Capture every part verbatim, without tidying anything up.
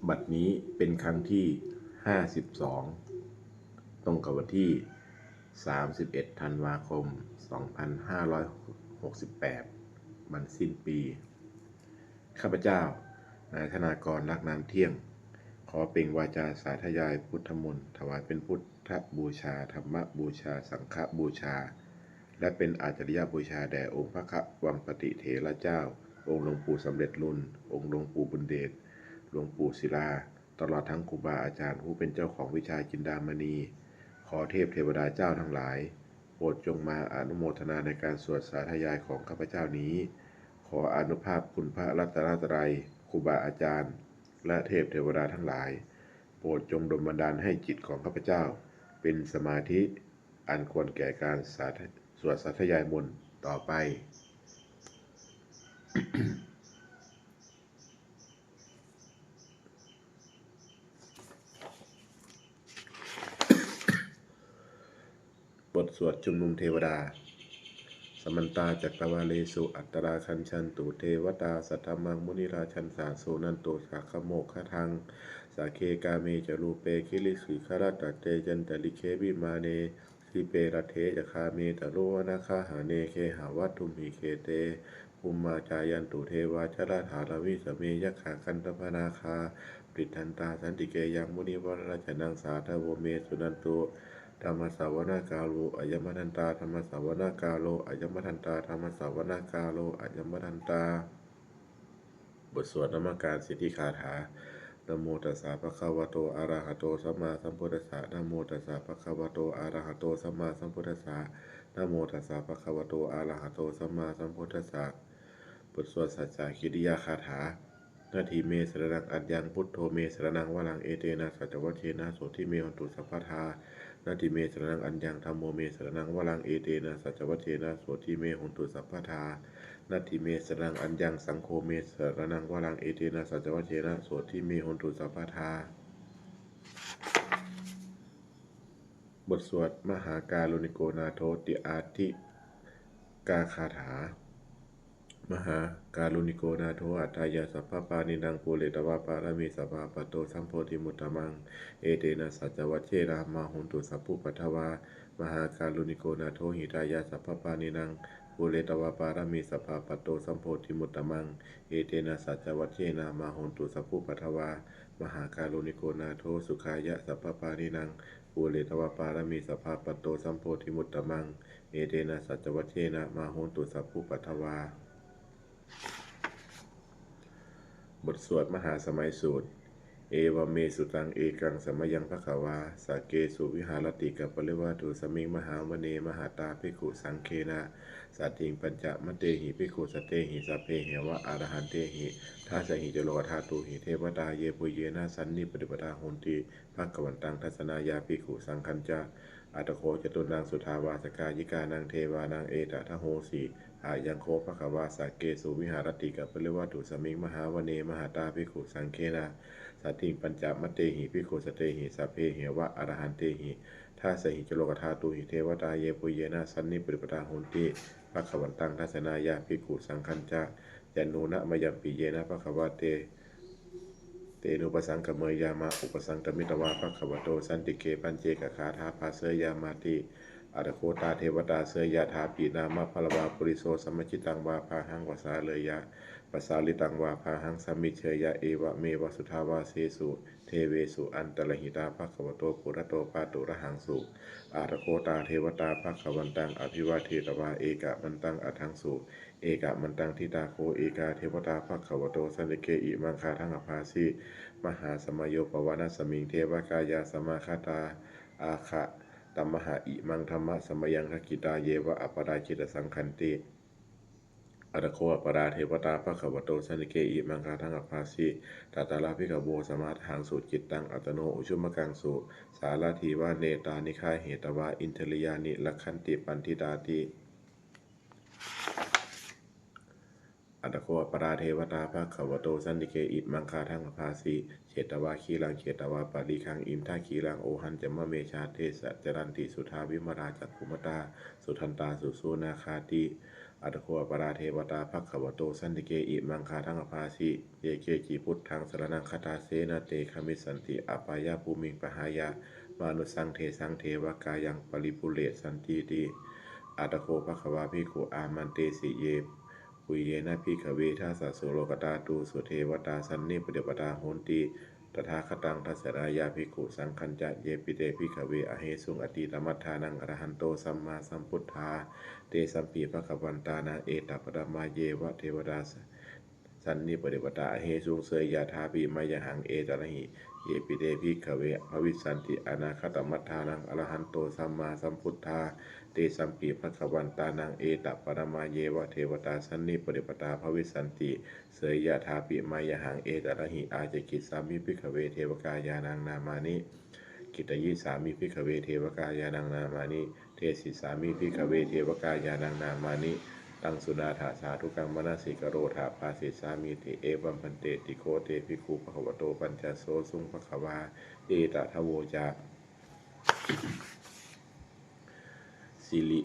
บัดนี้เป็นครั้งที่ ห้าสิบสอง ตรงกับวันที่ สามสิบเอ็ด ธันวาคม สองพันห้าร้อยหกสิบแปด วันสิ้นปี ข้าพเจ้า นายธนากร ลักษณ์น้ำเที่ยง ขอเปล่งวาจาสาธยายพุทธมนต์ ถวายเป็นพุทธบูชา ธรรมบูชา สังฆบูชา และเป็นอาจาริยบูชาแด่องค์พระควัมปติเถระเจ้า องค์หลวงปู่สำเร็จลุน องค์หลวงปู่บุญเดช หลวงปู่ศิลา ตลอดทั้งครูบาอาจารย์ผู้เป็นเจ้าของวิชาจินดามณี ขอเทพเทวดาเจ้าทั้งหลาย โปรดจงมาอนุโมทนาในการสวดสาธยายของข้าพเจ้านี้ ขออานุภาพคุณพระรัตนตรัย ครูบาอาจารย์ และเทพเทวดาทั้งหลาย โปรดจงดลบันดาลให้จิตของข้าพเจ้า เป็นสมาธิอันควรแก่การสาธ- สวดสาธยายมนต์ต่อไป บทสวดชุมนุมเทวดา Samantā cakkavāḷesu atrāgacchantu devatā, saddhammaṃ munirājassa suṇantu saggamokkhadaṃ. Sagge kāme ca rūpe girisikharataṭe cantalikkhe vimāne, dīpe raṭṭhe ca gāme taruvanagahane gehavatthumhi khette, bhummā cāyantu devā jalathalavisame yakkhagandhabbanāgā, tiṭṭhantā santike yaṃ munivaravacanaṃ sādhavo me suṇantu. Dhammassavanakālo ayam bhadantā. Dhammassavanakālo ayam bhadantā. Dhammassavanakālo ayam bhadantā. บทสวดนมการสิทธิคาถา Namo tassa bhagavato arahato sammāsambuddhassa. Namo tassa bhagavato arahato sammāsambuddhassa. Namo tassa bhagavato arahato sammāsambuddhassa. บทสวดสัจจกิริยาคาถา Natthi me saraṇaṃ aññaṃ, buddho me saraṇaṃ varaṃ, etena saccavajjena sotthi me hotu sabbadā. Natthi me saraṇaṃ aññaṃ, dhammo me saraṇaṃ varaṃ, etena saccavajjena sotthi me hotu sabbadā. Natthi me saraṇaṃ aññaṃ, saṅgho me saraṇaṃ varaṃ, etena saccavajjena sotthi me hotu sabbadā. บทสวดมหาการุณิโกนาโถติอาทิกาคาถา Mahākāruṇiko nātho atthāya sabbapāṇinaṃ, pūretvā pāramī sabbā patto sambodhimuttamaṃ, etena saccavajjena mā hontu sabbupaddavā. Mahākāruṇiko nātho hitāya sabbapāṇinaṃ, pūretvā pāramī sabbā patto sambodhimuttamaṃ, etena saccavajjena mā hontu sabbupaddavā. Mahākāruṇiko nātho sukhāya sabbapāṇinaṃ, pūretvā pāramī sabbā patto sambodhimuttamaṃ, etena saccavajjena mā hontu sabbupaddavā. บทสวดมหาสมัยสูตร Evaṃ me sutaṃ. Ekaṃ samayaṃ bhagavā sakkesu viharati kapilavatthusmiṃ mahāvane mahatā bhikkhusaṅghena saddhiṃ pañcamattehi bhikkhusatehi sabbeheva arahantehi. Dasahi ca lokadhātūhi devatā yebhuyyena sannipatitā honti bhagavantaṃ dassanāya bhikkhusaṅghañca. Atha kho catunnaṃ suddhāvāsakāyikānaṃ devānaṃ etadahosi: Ayaṃ kho bhagavā sakkesu viharati kapilavatthusmiṃ mahāvane mahatā bhikkhusaṅghena saddhiṃ pañcamattehi bhikkhusatehi sabbeheva arahantehi. Dasahi ca lokadhātūhi devatā yebhuyyena sannipatitā honti bhagavantaṃ dassanāya bhikkhusaṅghañca. Yannūna mayampi yena bhagavā te tenupasaṅkameyyāma, upasaṅkamitvā bhagavato santike paccekagāthā bhāseyyāmāti. Atha kho tā devatā seyyathāpi nāma balavā puriso sammiñjitaṃ vā bāhaṃ pasāreyya, pasāritaṃ vā bāhaṃ sammiñjeyya, evameva suddhāvāsesu devesu antarahitā bhagavato purato pāturahaṃsu. Atha kho tā devatā bhagavantaṃ abhivādetvā ekamantaṃ aṭṭhaṃsu. Ekamantaṃ ṭhitā kho ekā devatā bhagavato santike imaṃ gāthaṃ abhāsi: Mahāsamayo pavanasmiṃ, devakāyā samāgatā, āgatamha imaṃ dhammasamayaṃ, dakkhitāyeva aparājitasaṅghanti. Atha kho aparā devatā bhagavato santike imaṃ gāthaṃ abhāsi: Tatra bhikkhavo samādahaṃsu, cittaṃ attano ujukamakaṃsu, sārathīva nettāni gahetvā, indriyāni rakkhanti paṇḍitāti. Atha kho aparā devatā bhagavato santike imaṃ gāthaṃ abhāsi: Chetvā khīlaṃ chetvā palighaṃ, indakhīlaṃ ohaccamanejā, te caranti suddhā vimalā, cakkhumatā sudantā susunāgāti. Atha kho aparā devatā bhagavato santike imaṃ gāthaṃ abhāsi: Ye keci buddhaṃ saraṇaṃ gatāse, na te gamissanti apāyabhūmiṃ, pahāya mānusaṃ dehaṃ devakāyaṃ paripūressantīti. Atha kho bhagavā bhikkhū āmantesi: Ye buddhena bhikkhave dasasu lokadhātūsu devatā sannipatitā honti tathāgataṃ dassanāya bhikkhusaṅghañca. Yepi te bhikkhave ahesuṃ atītamaddhānaṃ arahanto sammāsambuddhā, tesampi bhagavantānaṃ etaparamāyeva devatā sannipatitā ahesuṃ, seyyathāpi mayhaṃ etarahi. Yepi te bhikkhave bhavissanti anāgatamaddhānaṃ arahanto sammāsambuddhā, tesampi bhagavantānaṃ etaparamāyeva devatā sannipatitā bhavissanti, seyyathāpi mayhaṃ etarahi. Ācikkhissāmi bhikkhave devakāyānaṃ nāmāni. Kittayissāmi bhikkhave devakāyānaṃ nāmāni. Desissāmi bhikkhave devakāyānaṃ nāmāni. Taṃ suṇātha sādhukaṃ manasikarotha bhāsissāmīti. Evaṃ bhanteti kho te bhikkhū bhagavato paccassosuṃ. Bhagavā etadavoca: Siri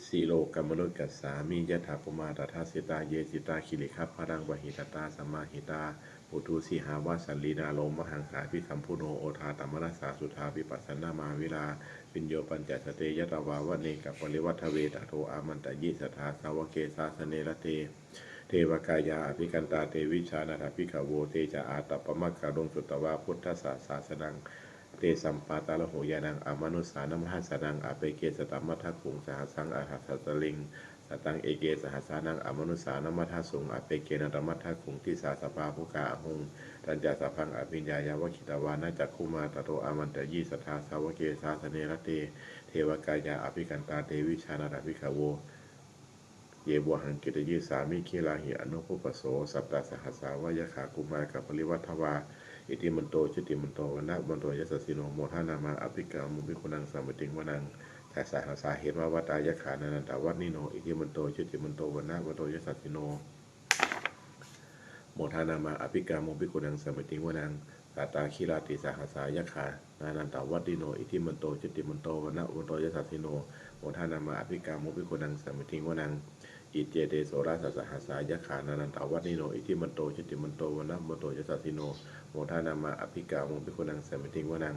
silokamanukassāmi, yattha bhummā tadassitā. Ye sitā girigabbharaṃ, pahitattā samāhitā. Puthū sīhāva sallīnā, lomahaṃsābhisambhuno. Odātamanasā suddhā, vippasannamanāvilā. Bhiyyo pañcasate ñatvā, vane kāpilavatthave. Tato āmantayi satthā, sāvake sāsane rate. Devakāyā abhikkantā, te vijānātha bhikkhavo. Te ca ātappamakaruṃ, sutvā buddhassa sāsanaṃ. Tesampāturahu ñāṇaṃ, amanussānamaddasuṃ. Appeke satamaddakkhuṃ, sahassaṃ atha sattariṃ. Sataṃ eke sahassānaṃ, amanussānamaddasuṃ. Appekenantamaddakkhuṃ, disā sabbā phuṭā ahuṃ. Tañca sabbaṃ abhiññāya, vavakkhitvāna cakkhumā. Tato āmantayi satthā, sāvake sāsane rate. Devakāyā abhikkantā, te vijānātha bhikkhavo. Ye vohaṃ kittayissāmi, girāhi anupubbaso. Sattasahassā va yakkhā, bhummā kāpilavatthavā. Iddhimanto jutimanto, vaṇṇavanto yasassino. Modamānā abhikkāmuṃ, bhikkhūnaṃ samitiṃ vanaṃ. Chasahassā hemavatā, yakkhā nānattavaṇṇino. Iddhimanto jutimanto, vaṇṇavanto yasassino. Modamānā abhikkāmuṃ, bhikkhūnaṃ samitiṃ vanaṃ. Sātāgirā tisahassā, yakkhā nānattavaṇṇino. Iddhimanto jutimanto, vaṇṇavanto yasassino. Modamānā abhikkāmuṃ, bhikkhūnaṃ samitiṃ vanaṃ. Iccete soḷasasahassā, yakkhā nānattavaṇṇino. Iddhimanto jutimanto, vaṇṇavanto yasassino. Modamānā abhikkāmuṃ, bhikkhūnaṃ samitiṃ vanaṃ.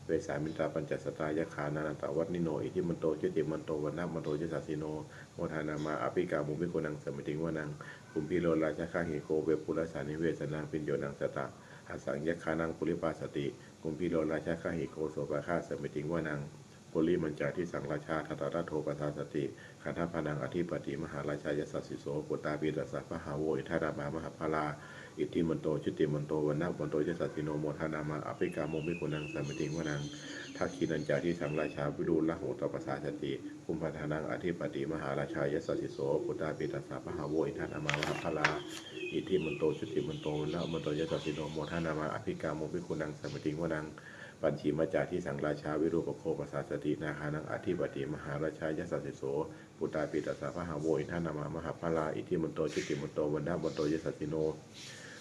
Vessāmittā pañcasatā, yakkhā nānattavaṇṇino. Iddhimanto jutimanto, vaṇṇavanto yasassino. Modamānā abhikkāmuṃ, bhikkhūnaṃ samitiṃ vanaṃ. Kumbhīro rājagahiko, vepullassa nivesanaṃ. Bhiyyo naṃ satasahassaṃ, yakkhānaṃ payirupāsati. Kumbhīro rājagahiko, sopāga samitiṃ vanaṃ. Purimañca disaṃ rājā, dhataraṭṭho pasāsati. Gandhabbānaṃ ādhipati, mahārājā yasassi so. Puttāpi tassa bahavo, indanāmā mahabbalā. Iddhimanto jutimanto, vaṇṇavanto yasassino. Modamānā abhikkāmuṃ, bhikkhūnaṃ samitiṃ vanaṃ. Dakkhiṇañca disaṃ rājā, virūḷho tappasāsati. Kumbhaṇḍānaṃ ādhipati, mahārājā yasassi so. Puttāpi tassa bahavo, indanāmā mahabbalā. Iddhimanto jutimanto, vaṇṇavanto yasassino. Modamānā abhikkāmuṃ, bhikkhūnaṃ samitiṃ vanaṃ. Pacchimañca disaṃ rājā, virūpakkho pasāsati. Nāgānaṃ ādhipati, mahārājā yasassi so. Puttāpi tassa bahavo, indanāmā mahabbalā. Iddhimanto jutimanto, vaṇṇavanto yasassino.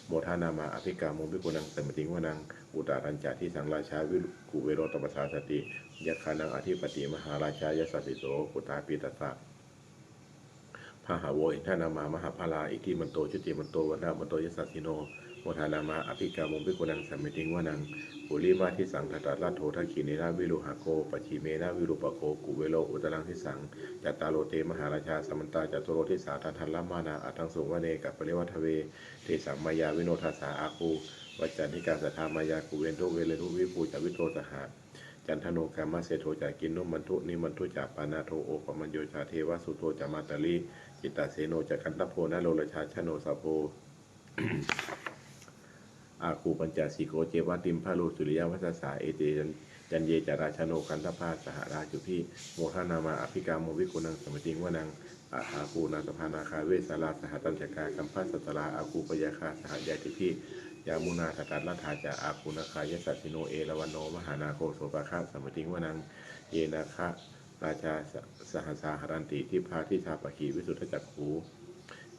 Modamānā abhikkāmuṃ, bhikkhūnaṃ samitiṃ vanaṃ. Uttarañca disaṃ rājā, vi- kuvero tappasāsati. Yakkhānaṃ ādhipati, mahārājā yasassi so. Puttāpi tassa bahavo, indanāmā mahabbalā. Iddhimanto jutimanto, vaṇṇavanto yasassino. Modamānā abhikkāmuṃ, bhikkhūnaṃ samitiṃ vanaṃ. Purimadisaṃ dhataraṭṭho, dakkhiṇena virūḷhako. Pacchimena virūpakkho, kuvero uttaraṃ disaṃ. Cattāro te mahārājā, samantā caturo disā. Daddallamānā aṭṭhaṃsu, vane kāpilavatthave. Tesaṃ māyāvino dāsā, āgū vañcanikā saṭhā. Māyā kuṭeṇḍu veṭeṇḍu, viṭū ca viṭuṭo saha. Candano kāmaseṭṭho ca, kinnughaṇḍu nighaṇḍu ca. Panādo opamañño ca, devasūto ca mātali. Cittaseno ca gandhabbo, naḷo rājā janosabho. Āgū pañcasikho ceva, timbarū suriyavaccasā. Ete caññe ca rājāno, gandhabbā saha rājubhi. Modamānā abhikkāmuṃ, bhikkhūnaṃ samitiṃ vanaṃ. Āgū nābhasā nāgā, vesālā sahatacchakā. Kambalassatarā āgū, pāyāgā saha ñātibhi. Yāmunā dhataraṭṭhā ca, āgū nāgā yasassino. Erāvaṇo mahānāgo, sopāga samitiṃ vanaṃ. Ye nāgarājāsahassā, haranti dibbā dijā pakkhi visuddhacakkhū.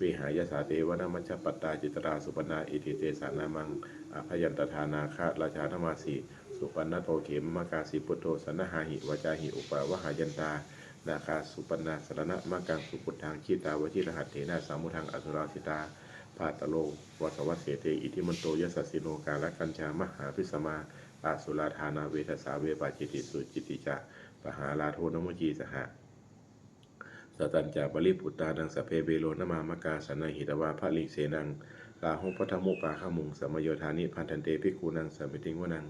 Vehāyasā te vanamajjhapattā, citrā supaṇṇā iti tesa nāmaṃ. Abhayantadā nāgarājānamāsi, supaṇṇato khemamakāsi buddho. Saṇhāhi vācāhi upavhayantā, nāgā supaṇṇā saraṇamakaṃsu buddhaṃ, jitā vajirahatthena samuddaṃ asurā sitā. Bhātaro vāsavassete iddhimanto yasassino, kālakañjā mahābhismā asurā dānaveghasā, vepacitti sucitti ca pahārādo namucī saha. Satañca baliputtānaṃ sabbe verocanāmakā, sannayhitvā baliṃ senaṃ rāhubhaddamupāgamuṃ, samayodāni bhaddante bhikkhūnaṃ samitiṃ vanaṃ.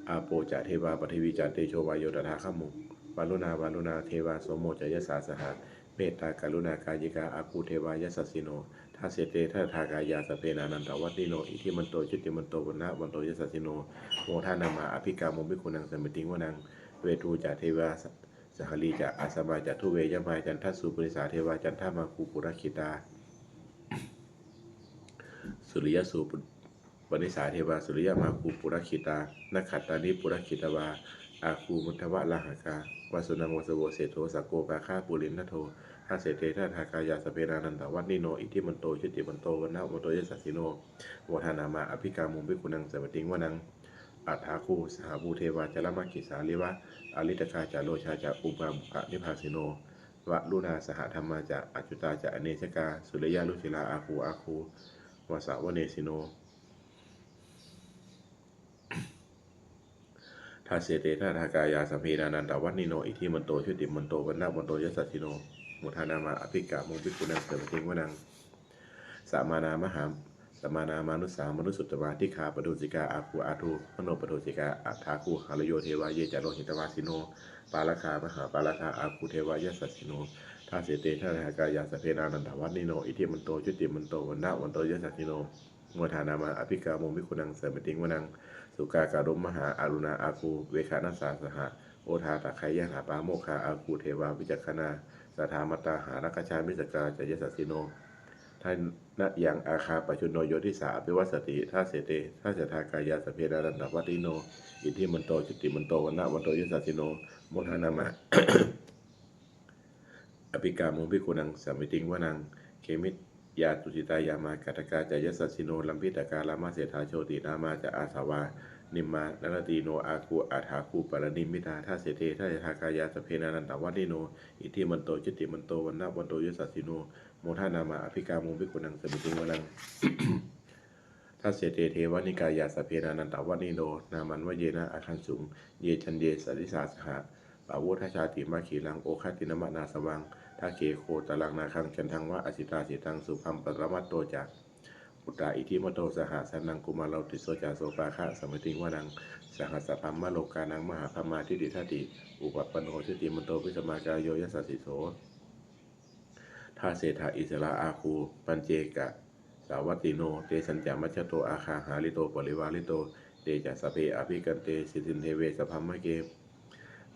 Āpo ca devā paṭhavī ca tejo vāyo tadāgamuṃ, varuṇā vāruṇā devā somo ca yasasā saha, mettākaruṇākāyikā āgū devā yasassino. Dasete dasadhā kāyā sabbe nānattavaṇṇino, iddhimanto jutimanto vaṇṇavanto yasassino, modamānā abhikkāmuṃ bhikkhūnaṃ samitiṃ vanaṃ. Veṇḍū ca devā sahalī ca asamā ca duve yamā, candassūpanisā devā candamāgū purakkhitā, suriyassūpanisā devā suriyamāgū purakkhitā, nakkhattāni purakkhitvā āgū mandavalāhakā, vasūnaṃ vāsavo seṭṭho sakkopāga purindado. Dasete dasadhā kāyā sabbe nānattavaṇṇino, iddhimanto jutimanto vaṇṇavanto yasassino, modamānā abhikkāmuṃ bhikkhūnaṃ samitiṃ vanaṃ. Athāgū sahabhū devā jalamaggisikhāriva, ariṭṭhakā ca rojā ca ummāpupphanibhāsino, varuṇā sahadhammā ca accutā ca anejakā, sūleyyarucirā āgū āgū vāsavanesino. Dasete dasadhā kāyā sabbe nānattavaṇṇino, iddhimanto jutimanto vaṇṇavanto yasassino, modamānā abhikkāmuṃ bhikkhūnaṃ samitiṃ vanaṃ. Samānā mahā samānā mānusā mānusuttamā, khiḍḍāpadosikā āgū āgū manopadosikā, athāgū harayo devā ye ca lohitavāsino, pāragā mahāpāragā āgū devā yasassino. Dasete dasadhā kāyā sabbe nānattavaṇṇino, iddhimanto jutimanto vaṇṇavanto yasassino, modamānā abhikkāmuṃ bhikkhūnaṃ samitiṃ vanaṃ. Sukkā karumhā aruṇā āgū veghanasā saha, odātagayhā pāmokkhā āgū devā vicakkhaṇā, sadāmattā hāragajā missakā ca yasassino, thanayaṃ āgā pajjunno yo disā abhivassati. Dasete dasadhā kāyā sabbe nānattavaṇṇino, iddhimanto jutimanto vaṇṇavanto yasassino, modamānā abhikkāmuṃ bhikkhūnaṃ samitiṃ vanaṃ. Khemiyā tusitā yāmā kaṭṭhakā ca yasassino, lambitakā lāmaseṭṭhā jotināmā ca āsavā, nimmānaratino āgū athāgū paranimmitā. Dasete dasadhā kāyā sabbe nānattavaṇṇino, iddhimanto jutimanto vaṇṇavanto yasassino, modamānā abhikkāmuṃ bhikkhūnaṃ samitiṃ vanaṃ. Dasete devanikāyā sabbe nānattavaṇṇino, nāmanvayena āgañchuṃ ye caññe sadisā saha, pavutthajātimakkhilaṃ oghatiṇṇamanāsavaṃ, dakkhemoghataraṃ nāgaṃ candaṃva asitātitaṃ, subrahmā paramatto ca puttā iddhimato saha, sanaṅkumāro tisso ca sopāga samitiṃ vanaṃ. Sahassabrahmalokānaṃ mahābrahmābhitiṭṭhati, upapanno jutimanto bhismākāyo yasassi so. Dasettha issarā āgū paccekasavattino, tesañca majjhato āgā hārito parivārito, te ca sabbe abhikkante sikhinde vīsabrahmake,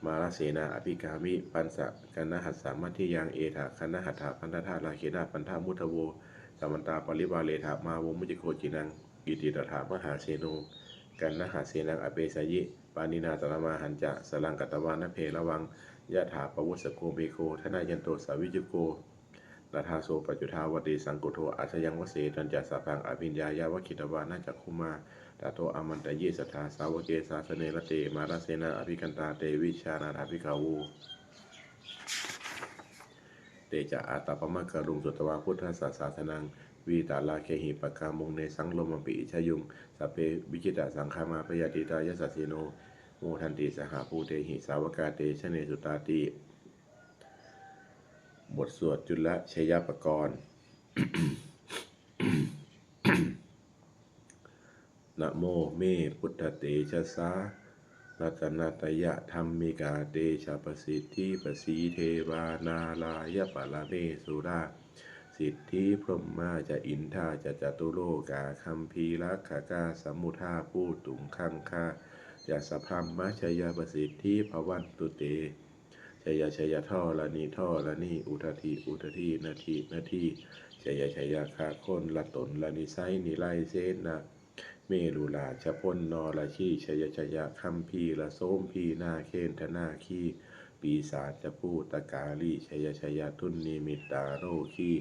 mārasenā abhikkāmi passa kaṇhassa mandiyaṃ, etha gaṇhatha bandhatha rāgena bandhamatthu vo, samantā parivāretha mā vo muñcittha koci naṃ. Iti tattha mahāseno kaṇhasenaṃ apesayi, pāṇinā talamāhacca saraṃ katvāna bheravaṃ, yathā pāvussako megho thanayanto savijjuko, tadā so paccudāvatti saṅkuddho asayaṃvase. Tañca sabbaṃ abhiññāya vavakkhitvāna cakkhumā, tato āmantayi satthā sāvake sāsane rate, mārasenā abhikkantā te vijānātha bhikkhavo. Te ca ātappamakaruṃ sutvā buddhassa sāsanaṃ, vītarāgehi pakkāmuṃ nesaṃ lomampi iñjayuṃ. Sabbe vijitasaṅgāmā bhayātītā yasassino, modanti saha bhūtehi sāvakā te janesutāti. บทสวดจุลชัยปกรณ์ Namo me buddhatejasā ratanattayadhammikā tejapasiddhi pasīdevā nārāyaparamessurā siddhibrahmā ca indā ca catulokā gambhīrakkhakā samuddā bhūtuṃ gaṅgā ca sabrahmajayapasiddhi bhavantu te. Jaya jaya dharaṇi dharaṇī udadhi udadhī nadi nadī, jaya jaya gaganalatanalanisaya nirayasena merurājabala narajī, jaya jaya gambhīrasombhī nāgendanāgī pisācabhūtakālī, jaya jaya dunnimittarogī,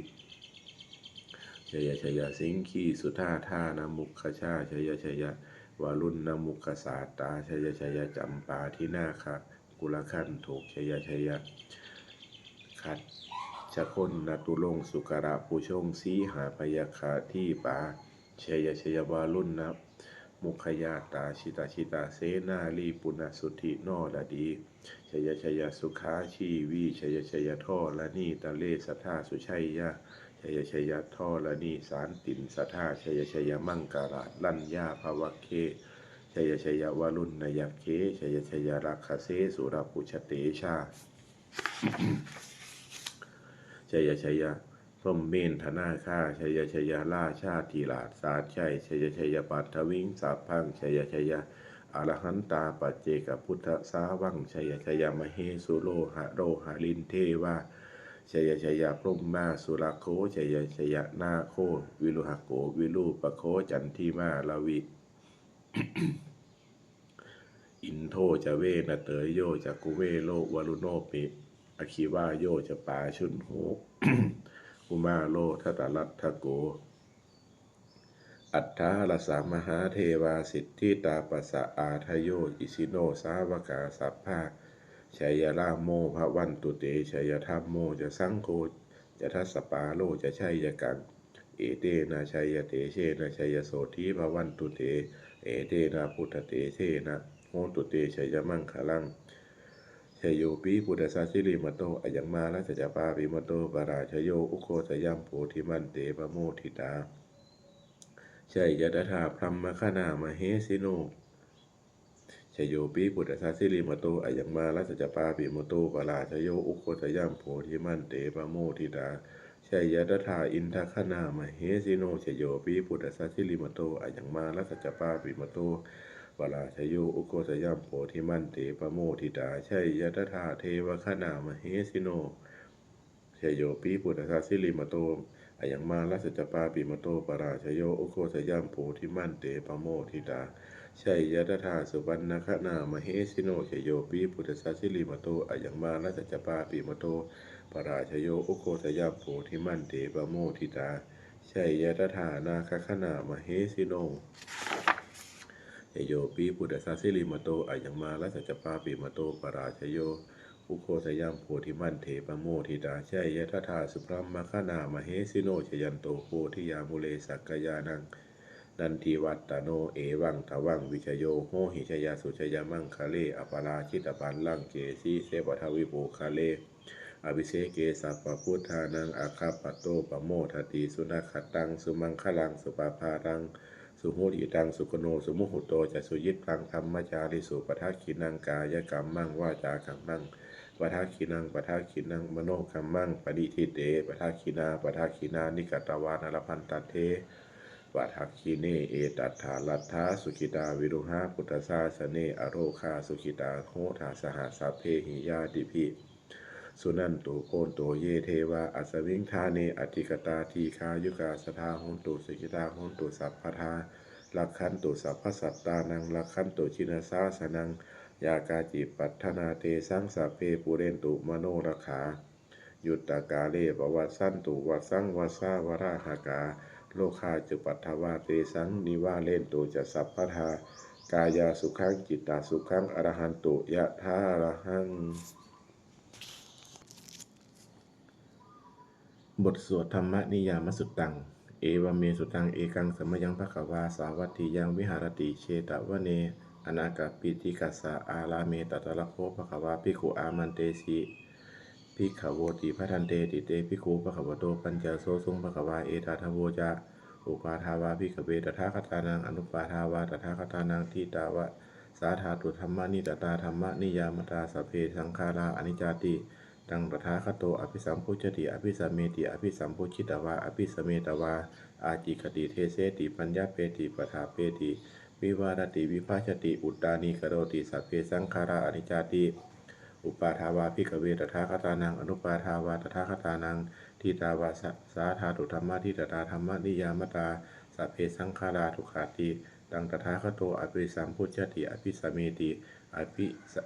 jaya jaya siṅgīsudādānamukhajā, jaya jaya varuṇṇamukhasātrā, jaya jaya campādināga kulakhantu jaya jaya gajjagonnaturong sukarabhujoṅ sīhabyagghadīpā jaya jaya varuṇamukhayātrā jita jita senārī puna suddhi noradī jaya jaya sukhajīvī jaya jaya dharaṇītale sadā sujayā jaya jaya dharaṇī santin sadā jaya jaya maṅkararaññā bhavagge jaya jaya varuṇayakkhe jaya jaya rakkhase surabhujatejā jaya jaya brahmendanadā jaya jaya rājādhirājasājjai jaya jaya paṭhaviṃ sabbaṃ jaya jaya arahantā paccekabuddhasāvaṃ jaya jaya mahesuro haro harindevā jaya jaya brahmā surakkho jaya jaya nāgo viruḷhako virūpakkho candimā ravi indo ca venateyyo ca kuvero varuṇopi aggi vāyo ca pājuṇho kumāro dhataraṭṭhako aṭṭhārasa mahādevā siddhitāpasa-ādayo isino sāvakā sabbā jaya rāmo bhavantu te jaya dhammo ca saṅgho ca dasapālo ca jayakaṃ etena jayatejena jayasotthī bhavantu te etena buddhatejena hotu te jayamaṅgalaṃ jayopi buddhassa sirīmato ayaṃ mārassa ca pāpimato parājayo ugghosayuṃ bodhimaṇḍe pamoditā jaya tadā brahmagaṇā mahesino jayopi buddhassa sirīmato ayaṃ mārassa ca pāpimato parājayo ugghosayuṃ bodhimaṇḍe pamoditā jaya tadā indagaṇā mahesino jayopi buddhassa sirīmato ayaṃ mārassa ca pāpimato parājayo ugghosayuṃ bodhimaṇḍe pamoditā jaya tadā devagaṇā mahesino jayopi buddhassa sirīmato ayaṃ mārassa ca pāpimato parājayo ugghosayuṃ bodhimaṇḍe pamoditā jaya tadā supaṇṇagaṇā mahesino jayopi buddhassa sirīmato ayaṃ mārassa ca pāpimato parājayo ugghosayuṃ bodhimaṇḍe pamoditā jaya tadā nāgagaṇā mahesino jayopi buddhassa sirīmato ayaṃ mārassa ca pāpimato parājayo ugghosayuṃ bodhimaṇḍe pamoditā jaya tadā subrahmagaṇā mahesino jayanto bodhiyā mūle sakyānaṃ nandivaḍḍhano evaṃ tvaṃ vijayo hohi jayassu jayamaṅgale aparājitapallaṅke sīse paṭhavipokkhare abhiseke sabbabuddhānaṃ aggappatto pamodati sunakkhattaṃ sumaṅgalaṃ supabhātaṃ suhuṭṭhitaṃ sukhaṇo sumuhutto ca suyiṭṭhaṃ brahmacārisu padakkhiṇaṃ kāyakammaṃ vācākammaṃ padakkhiṇaṃ padakkhiṇaṃ manokammaṃ paṇidhī te padakkhiṇā padakkhiṇāni katvāna labhantatthe padakkhiṇe etattha laddhā sukhitā viruḷhā buddhasāsane arogā sukhitā hotha saha sabbehi ñātibhi suṇantu bhonto ye devā asmiṃ ṭhāne adhigatā dīghāyukā sadā hontu sukhitā hontu sabbadā rakkhantu sabbasattānaṃ rakkhantu jinasāsanaṃ yā kāci patthanā tesaṃ sabbe pūrentu manorathā yuttakāle pavassantu vassaṃ vassā valāhakā rogā cupaddavā tesaṃ nivārentu ca sabbadā kāyāsukhaṃ cittasukhaṃ arahantu yathārahaṃ บทสวดธรรมนิยามสุตตัง Evaṃ me sutaṃ ekaṃ samayaṃ bhagavā sāvatthiyaṃ viharati jetavane anāthapiṇḍikassa ārāme tatra kho bhagavā bhikkhū āmantesi bhikkhavoti bhadanteti te bhikkhū bhagavato paccassosuṃ bhagavā etadavoca uppādā vā bhikkhave tathāgatānaṃ anuppādā vā tathāgatānaṃ ṭhitā va sā dhātu dhammaṭṭhitatā dhammaniyāmatā sabbe saṅkhārā aniccāti taṃ tathāgato abhisambujjhati abhisameti abhisambujjhitvā abhisametvā ācikkhati deseti paññapeti paṭṭhapeti vivarati vibhajati uttānīkaroti sabbe saṅkhārā aniccāti uppādā vā bhikkhave tathāgatānaṃ anuppādā vā tathāgatānaṃ ṭhitā va sā dhātu dhammaṭṭhitatā dhammaniyāmatā sabbe saṅkhārā dukkhāti taṃ tathāgato abhisambujjhati abhisameti abhisa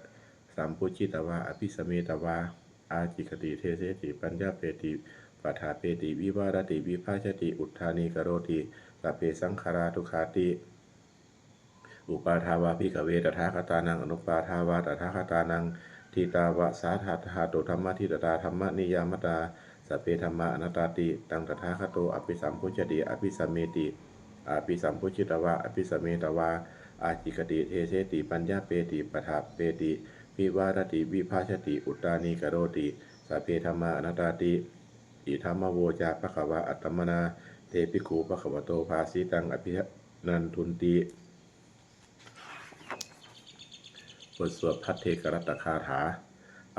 sambujjhitvā abhisametvā ācikkhati deseti paññapeti paṭṭhapeti vivarati vibhajati uttānīkaroti sabbe saṅkhārā dukkhāti uppādā vā bhikkhave tathāgatānaṃ anuppādā vā tathāgatānaṃ ṭhitā va sā dhātu dhammaṭṭhitatā dhammaniyāmatā, sabbe dhammā anattāti. Taṃ tathāgato abhisambujjhati abhisameti, abhisambujjhitvā abhisametvā ācikkhati deseti paññapeti paṭṭhapeti vivarati vibhajati uttānīkaroti, sabbe dhammā anattāti. Idamavoca bhagavā. Attamanā te bhikkhū bhagavato bhāsitaṃ abhinandunti. บทสวดภัทเทกรัตตคาถา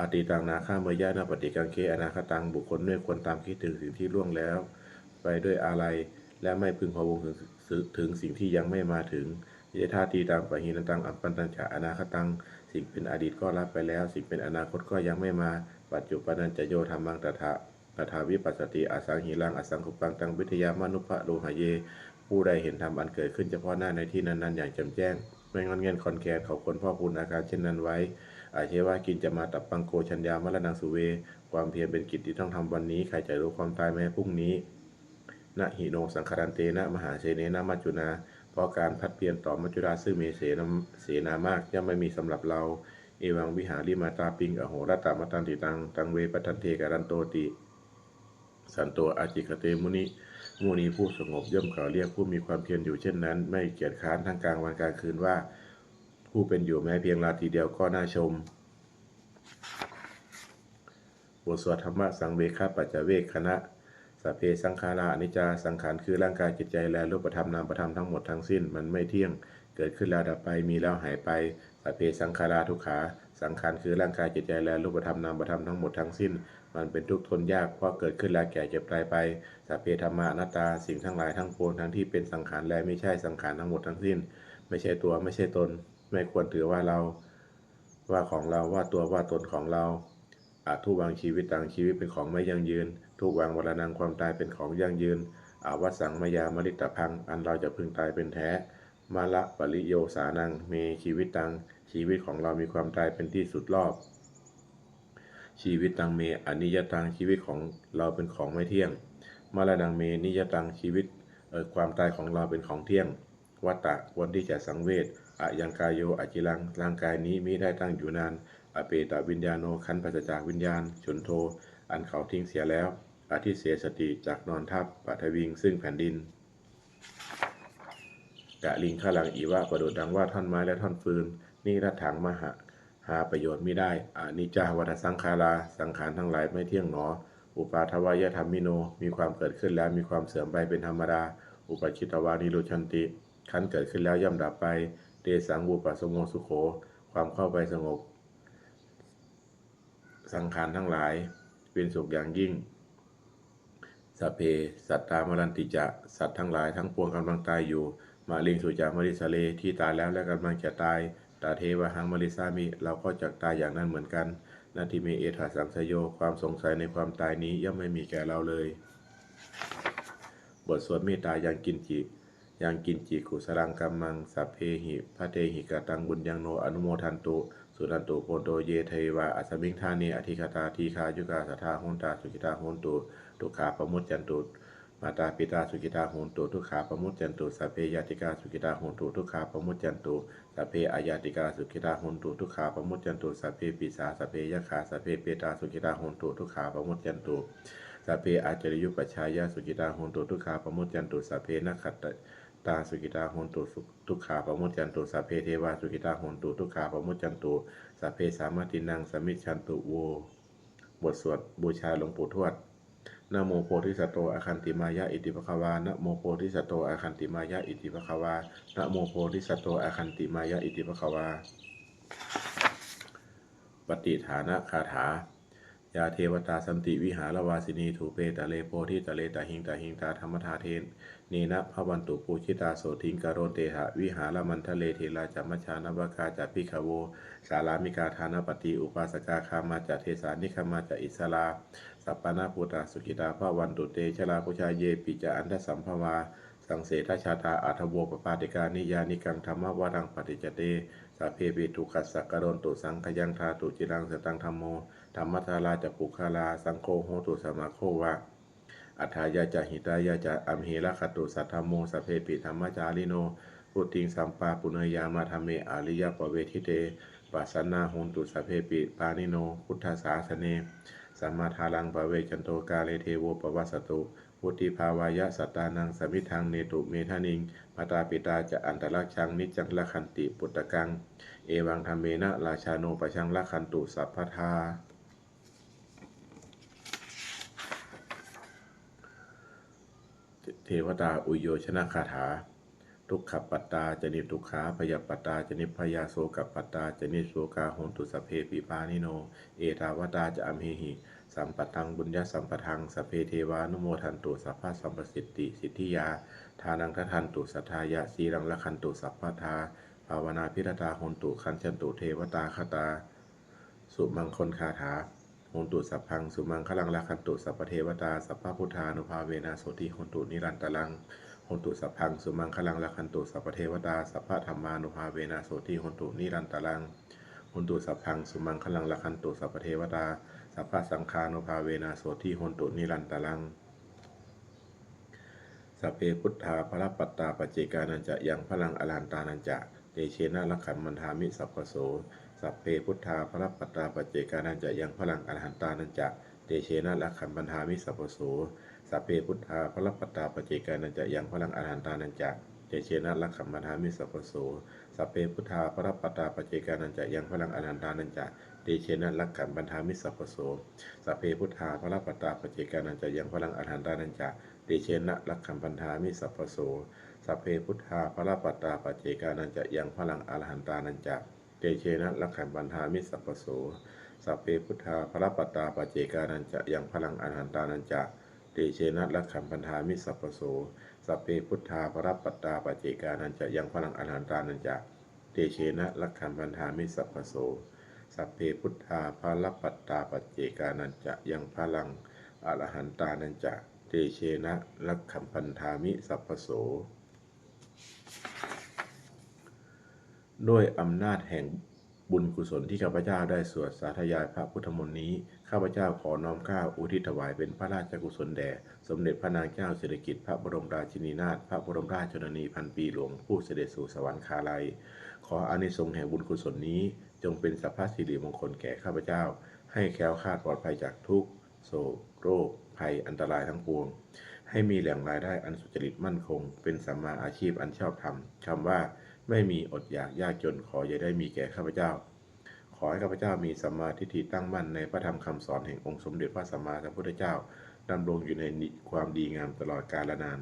Atītaṃ nāgameyya nappaṭikaṅkhe anāgataṃ. บุคคลไม่ควรตามคิดถึงสิ่งที่ล่วงแล้วไปด้วยอาลัย และไม่พึงพะวงถึงถึงสิ่งที่ยังไม่มาถึง Yadatītaṃ pahīnantaṃ appattañca anāgataṃ. สิ่งเป็นอดีตก็ละไปแล้ว สิ่งเป็นอนาคตก็ยังไม่มา Paccuppannañca yo dhammaṃ tattha tattha vipassati asaṃhiraṃ asaṅkuppaṃ taṃ viddhā manubrūhaye. ผู้ใดเห็นธรรมอันเกิดขึ้นเฉพาะหน้าในที่นั้นๆ อย่างแจ่มแจ้ง ไม่ง่อนแง่นคลอนแคลน เขาควรพอกพูนอาการเช่นนั้นไว้ Ajjeva kiccamātappaṃ ko jaññā maraṇaṃ suve. ความเพียรเป็นกิจที่ต้องทำวันนี้ ใครจะรู้ความตายแม้พรุ่งนี้ Na hi no saṅgarantena mahāsenena maccunā. เพราะการผัดเพี้ยนต่อมัจจุราชซึ่งมีเสนาเสนามาก ย่อมไม่มีสำหรับเรา Evaṃ vihārimātāpiṃ ahorattamatanditaṃ taṃ ve bhaddante kālantoti santo ācikkhate muni. มุนีผู้สงบย่อมกล่าวเรียกผู้มีความเพียรอยู่เช่นนั้น ไม่เกียจคร้านทั้งกลางวันกลางคืนว่า ผู้เป็นอยู่แม้เพียงราตรีเดียวก็น่าชม บทสวดธรรมสังเวคปัจจเวกขณะ Sabbe saṅkhārā aniccā. สังขารคือร่างกายจิตใจและรูปธรรมนามธรรมทั้งหมดทั้งสิ้น มันไม่เที่ยง เกิดขึ้นแล้วดับไป มีแล้วหายไป Sabbe saṅkhārā dukkhā. สังขารคือร่างกายจิตใจและรูปธรรมนามธรรมทั้งหมดทั้งสิ้น มันเป็นทุกข์ทนยาก เพราะเกิดขึ้นแล้วแก่เจ็บตายไป Sabbe dhammā anattā. สิ่งทั้งหลายทั้งปวงทั้งที่เป็นสังขารและไม่ใช่สังขารทั้งหมดทั้งสิ้น ไม่ใช่ตัวไม่ใช่ตน ไม่ควรถือว่าเรา ว่าของเรา ว่าตัวว่าตนของเรา Adhuvaṃ jīvitaṃ. ชีวิตเป็นของไม่ยั่งยืน Dhuvaṃ maraṇaṃ. ความตายเป็นของยั่งยืน Avassaṃ mayā maritabbaṃ. อันเราจะพึงตายเป็นแท้ Marapariyosānaṃ me jīvitaṃ. ชีวิตของเรามีความตายเป็นที่สุดรอบ Jīvitaṃ me aniyataṃ. ชีวิตของเราเป็นของไม่เที่ยง Maraṇaṃ me niyataṃ. ชีวิตเอ่อความตายของเราเป็นของเที่ยง Vata ควรที่จะสังเวช Ayaṃ kāyo aciraṃ. ร่างกายนี้มิได้ตั้งอยู่นาน Apetaviññāṇo. ครั้นปราศจากวิญญาณ Chuḍḍho. อันเขาทิ้งเสียแล้ว Adhisessati. จักนอนทับ Paṭhaviṃ. ซึ่งแผ่นดิน Kaliṅgaraṃ iva. ประดุจดังว่าท่อนไม้และท่อนฟืน Niratthaṃ. หาประโยชน์มิได้ Aniccā vata saṅkhārā. สังขารทั้งหลายไม่เที่ยงหนอ Uppādavayadhammino. มีความเกิดขึ้นแล้วมีความเสื่อมไปเป็นธรรมดา Uppajjitvā nirujjhanti. ครั้นเกิดขึ้นแล้วย่อมดับไป Tesaṃ vūpasamo sukho. ความเข้าไปสงบ สังขารทั้งหลาย เป็นสุขอย่างยิ่ง Sabbe sattā maranti ca. สัตว์ทั้งหลายทั้งปวงกำลังตายอยู่ Mariṃsu ca marissare. ที่ตายแล้วและกำลังจะตาย Tathevāhaṃ marissāmi. เราก็จักตายอย่างนั้นเหมือนกัน Natthi me ettha saṃsayo. ความสงสัยในความตายนี้ย่อมไม่มีแก่เราเลย บทสวดเมตตา Yaṃ kiñci yaṃ kiñci kusalaṃ kammaṃ sabbehi katehi kataṃ puññaṃ no anumodantu suṇantu bhonto ye devā asmiṃ ṭhāne adhigatā dīghāyukā sadā hontā sukhitā hontu dukkhā pamuccantu. Mātā pitā sukhitā hontu dukkhā pamuccantu. Sabbe ñātikā sukhitā hontu dukkhā pamuccantu. Sabbe aññātikā sukhitā hontu dukkhā pamuccantu. Sabbe pisā sabbe yakkhā sabbe petā sukhitā hontu dukkhā pamuccantu. Sabbe ācariyupajjhāyā sukhitā hontu dukkhā pamuccantu. Sabbe nakkhattā sukhitā hontu dukkhā pamuccantu. Sabbe devā sukhitā hontu dukkhā pamuccantu. Sabbe sampattīnaṃ samijjhantu vo. บทสวดบูชาหลวงปู่ทวด Namo bodhisatto āgantimāya iti bhagavā. Namo bodhisatto āgantimāya iti bhagavā. Namo bodhisatto āgantimāya iti bhagavā. ปัตติฏฐานคาถา Yā devatā santi vihāravāsinī thūpe ghare bodhighare tahiṃ tahiṃ tā dhammadānena bhavantu pūjitā sotthiṃ karontedha vihāramaṇḍale. Therā ca majjhā navakā ca bhikkhavo sārāmikā dānapatī upāsakā gāmā ca desā nigamā ca issarā sappāṇabhūtā sukhitā bhavantu te. Jalābujā yepi ca aṇḍasambhavā saṃsedajātā athavopapātikā niyyānikaṃ dhammavaraṃ paṭicca te sabbepi dukkhassa karontu saṅkhayaṃ. Ṭhātu ciraṃ sataṃ dhammo dhammaddharā ca puggalā saṅgho hotu samaggo va. Atthāya ca hitāya ca amhe rakkhatu saddhammo sabbepi dhammacārino. Vuḍḍhiṃ sampāpuṇeyyāma dhamme ariyappavedite. pasannā hontu sabbepi pāṇino buddhasāsane. Sammādhāraṃ pavecchanto kāle devo pavassatu. Vuḍḍhibhāvāya sattānaṃ samiddhaṃ netu medaniṃ. Mātā pitā ca atrajaṃ niccaṃ rakkhanti puttakaṃ. Evaṃ dhammena rājāno pajaṃ rakkhantu sabbadā. Devatāuyyojanagāthā. Dukkhappattā ca niddukkhā bhayappattā ca nibbhayā sokappattā ca nissokā hontu sabbepi pāṇino. Ettāvatā ca amhehi sambhataṃ puññasampadaṃ sabbe devānumodantu sabbasampattisiddhiyā. Dānaṃ dadantu saddhāya sīlaṃ rakkhantu sabbadā bhāvanābhiratā hontu gacchantu devatāgatā. Sumaṅgalagāthā. Hotu sabbaṃ sumaṅgalaṃ rakkhantu sabbadevatā sabbabuddhānubhāvena sotthī hontu nirantaraṃ. Hotu sabbaṃ sumaṅgalaṃ rakkhantu sabbadevatā sabbadhammānubhāvena sotthī hontu nirantaraṃ. Hotu sabbaṃ sumaṅgalaṃ rakkhantu sabbadevatā sabbasaṅghānubhāvena sotthī hontu nirantaraṃ. Sabbe buddhā balappattā paccekānañca yaṃ balaṃ arahantānañca tejena rakkhaṃ bandhāmi sabbaso. Sabbe buddhā balappattā paccekānañca yaṃ balaṃ arahantānañca tejena rakkhaṃ bandhāmi sabbaso. Sabbe buddhā balappattā paccekānañca yaṃ balaṃ arahantānañca tejena rakkhaṃ bandhāmi sabbaso. Sabbe buddhā balappattā paccekānañca yaṃ balaṃ arahantānañca tejena rakkhaṃ bandhāmi sabbaso. Sabbe buddhā balappattā paccekānañca yaṃ balaṃ arahantānañca tejena rakkhaṃ bandhāmi sabbaso. Sabbe buddhā balappattā paccekānañca yaṃ balaṃ arahantānañca tejena rakkhaṃ bandhāmi sabbaso. Sabbe buddhā balappattā paccekānañca yaṃ balaṃ arahantānañca tejena rakkhaṃ bandhāmi sabbaso. Sabbe buddhā balappattā paccekānañca yaṃ balaṃ arahantānañca tejena rakkhaṃ bandhāmi sabbaso. Sabbe buddhā balappattā paccekānañca yaṃ balaṃ arahantānañca tejena rakkhaṃ bandhāmi sabbaso. ด้วยอำนาจแห่งบุญกุศลที่ข้าพเจ้าได้สวดสาธยายพระพุทธมนต์นี้ ข้าพเจ้าขอน้อมเกล้าอุทิศถวายเป็นพระราชกุศลแด่สมเด็จพระนางเจ้าสิริกิติ์ พระบรมราชินีนาถ พระบรมราชชนนีพันปีหลวง ผู้เสด็จสู่สวรรคาลัย ขออานิสงส์แห่งบุญกุศลนี้จงเป็นสัพพสิริมงคลแก่ข้าพเจ้า ให้แคล้วคลาดปลอดภัยจากทุกข์ โศก โรค ภัย อันตรายทั้งปวง ให้มีแหล่งรายได้อันสุจริตมั่นคง เป็นสัมมาอาชีพอันชอบธรรม คำว่าไม่มีอดอยากยากจน ขออย่าได้มีแก่ข้าพเจ้า ขอให้ข้าพเจ้ามีสัมมาทิฏฐิตั้งมั่นในพระธรรมคำสอนแห่งองค์สมเด็จพระสัมมาสัมพุทธเจ้า ดำรงอยู่ในความดีงามตลอดกาลนาน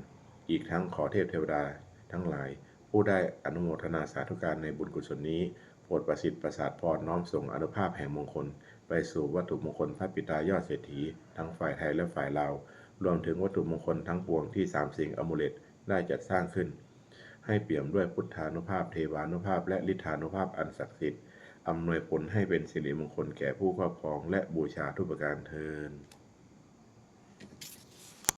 อีกทั้งขอเทพเทวดาทั้งหลาย ผู้ได้อนุโมทนาสาธุการในบุญกุศลนี้ โปรดประสิทธิ์ประสาทพรน้อมส่งอานุภาพแห่งมงคล ไปสู่วัตถุมงคลพระปิดตายอดเศรษฐี ทั้งฝ่ายไทยและฝ่ายลาว รวมถึงวัตถุมงคลทั้งปวงที่สามสิงห์อมูเลตได้จัดสร้างขึ้น ให้เปี่ยมด้วยพุทธานุภาพ เทวานุภาพ และฤทธานุภาพอันศักดิ์สิทธิ์ อำนวยผลให้เป็นสิริมงคลแก่ผู้ครอบครองและบูชาทุกประการเทอญ